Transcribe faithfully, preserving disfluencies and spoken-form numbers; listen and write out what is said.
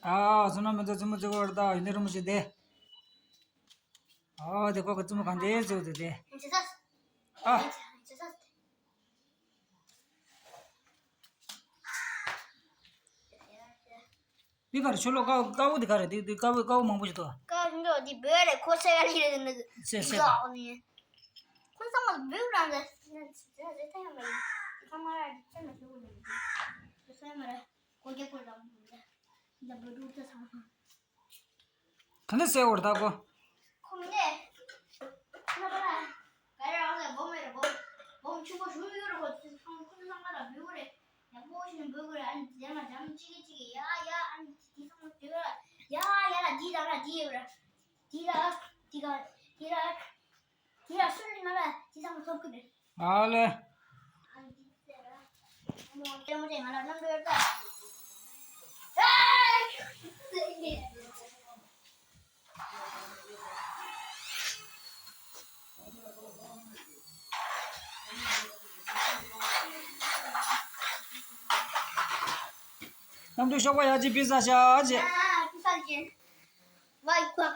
ཨ་བསོད་ནམས་མི་འདུག་བཙུན་མོ་བཙུན་མོ་རེད་ད། ཡིན་ནའི་རིན་པོ་ཆེ་དེ། ཨོ་དེ་ཁོ་གི་བཙུན་མོ་གང་དེ་བཙུན་དེ་དེ། ཨ། འདི་ག་རེ། ཤོ་ལོ་ཀ་ཀ་བོ་འདི་ག་རེ། འདི་འདི་ཀ་བོ་ཀ་བོ་མང་པོ་ཞིག་འདུག་ཀ་བོ་འདི་བོད་རེད། ཁོ་ས་ཡ་ལི་རེད་འདི། སེ་སེ། འདི་ཨོ་ནི། ཁོ་ཚང་མ་བོད་རང་རེད། ཟེར་ཡ་མ་རེད། ཁོ་རྒྱ་པོ་རང་རེད། འདི་བོད་ཕྲུག་ཚོ་ཚང་མ། ག་འདྲ་ཟེར་བར་ད་གོ། ཁོ་མི་ནས། ཁོ་ན་པ་ལ། ག་རེ་རང་ལ་སྦོམ་མེད་རེད་སྦོམ། སྦོམ་ཆུང་པོ་ཞུ་ཡོད་རེད་ཁོ། ཚོ་ཚང་ཁོ་ཚོ་ཚང་མ་ལ་འབོད་དགོས་རེད། ཡག་པོ་ཞིག་ནས་འབོད་དགོས་རེད། ཨ་ནི་དེ་ལ་འཇམ་གཅིག་གིས་གཅིག་གིས་ཡ་ཡ། ཨ་ནི་དེ་ཚང་མ་འབོད་ར། ཡ་ཡ་ལ་འདི་ལ་ར་འདི་ཡོད་ར། འདི་ལ་འདི་ག་འདི་ལ། དེ་ཡང་སུ་ལ་ང་ལ་དེ་ཚང་མ་ཐོབ་ཀྱི་རེད། ཨ་ལེ། གནམ་གྲུ་ཤོག་པ་ཡག་ཅིག་ཕུལ་ས་ཤག་ཅེ། ཨ་ཕུལ་ས་ཅེ། ཝའི་ཁོ།